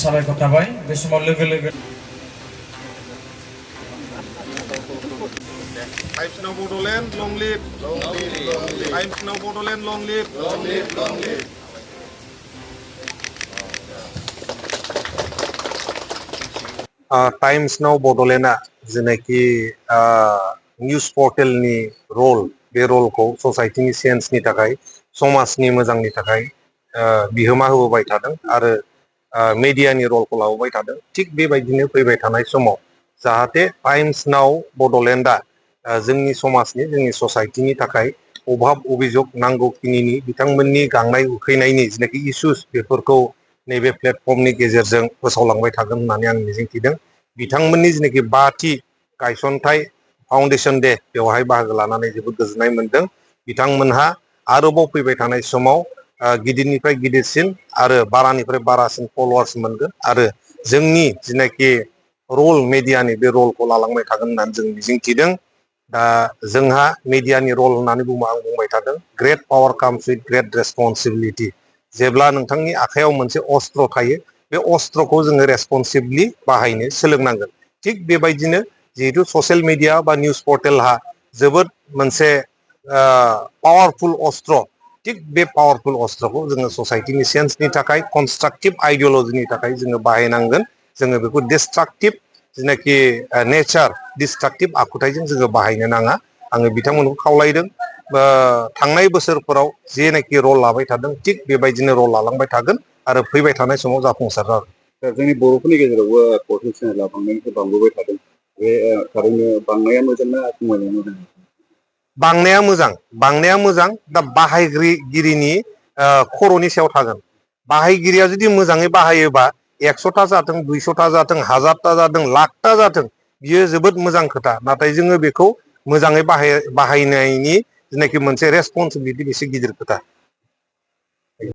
साबायखर थाबाय बे समाव लोगो लोगो Times Now Bodoland, long live. Times Now Bodoland, long live. Times Now Bodoland जेनाखि न्यूज पोर्टेलनि रोल बे रोलखौ ससाइटिनि सेन्सनि थाखाय समाजनि मोजांनि थाखाय बिहोमा होबोबाय थादों आरो मीडियानि रोलखौ लाबोबाय थादों थिग बेबायदिनो फैबाय थानाय समाव जाहाथे टाइम्स नाउ बडलेन्डआ जोंनि समाजनि जोंनि ससाइटिनि थाखाय अभाब अभियोग नांगौखिनिनि बिथांमोननि गांनाय उखैनायनि जेनाखि इश्यूज बेफोरखौ नैबे प्लेटफर्मनि गेजेरजों फोसावलांबाय थागोन होननानै आं मिजिंथिदों बिथांमोननि जेनाखि 5थि गायसनथाय फाउन्डेशन डे बेवहाय बाहागो लानानै जोबोद गोजोननाय मोनदों बिथांमोनहा आरोबाव फैबाय थानाय समाव गिदिरनिफ्राय गिदिरसिन आरो बारानिफ्राय बारासिन फलोवार्स मोनगोन आरो जोंनि जेनाखि रोल मीडियानि बे रोलखौ लालांबाय थागोन होननानै जों मिजिंथिदों दा जोंहा मीडियानि रोल होननानै आं बुंबाय थादों great power comes with great responsibility जेब्ला नोंथांनि आखायाव मोनसे अस्त्र थायो बे अस्त्रखौ जोङो रेसपन्सिबलि बाहायनो सोलोंनांगोन थिग बेबायदिनो जिहेतु ससियेल मीडिया बा न्यूज पोर्टेलहा जोबोद मोनसे पावारफुल अस्त्र थिग बे पावारफुल अस्त्रखौ जोङो ससाइटिनि सेन्सनि थाखाय कन्स्ट्राक्टिभ आइडियोलजिनि थाखाय जोङो बाहायनांगोन जोङो बेखौ डिस्ट्राक्टिभ जेनाखि नेचार डिस्ट्राक्टिभ आखुथायजों जोङो बाहायनो नाङा आङो बिथांमोनखौ खावलायदों थांनाय बोसोरफोराव जेनाखि रोल लाबाय थादों थिग बेबायदिनो रोल लालांबाय थागोन आरो फैबाय थानाय समाव जाफुंसार जागोन जोंनि बर'फोरनि गेजेरावबो पर्टेल चेनेला बांनायनिफ्राय बांबोबाय थादों बे थारैनो बांनाया मोजां ना खमायनाया मोजां बांनाया मोजां दा बाहायगिरिनि खर'नि सायाव थागोन बाहायगिरिया जुदि मोजाङै बाहायोबा 100टा जाथों 200टा जाथों 1000टा जाथों लाखटा जाथों बियो जोबोद मोजां खोथा नाथाय जोङो बेखौ मोजाङै बाहायनायनि जेनाखि मोनसे रेसपन्सिबिलिटि बेसे गिदिर खोथा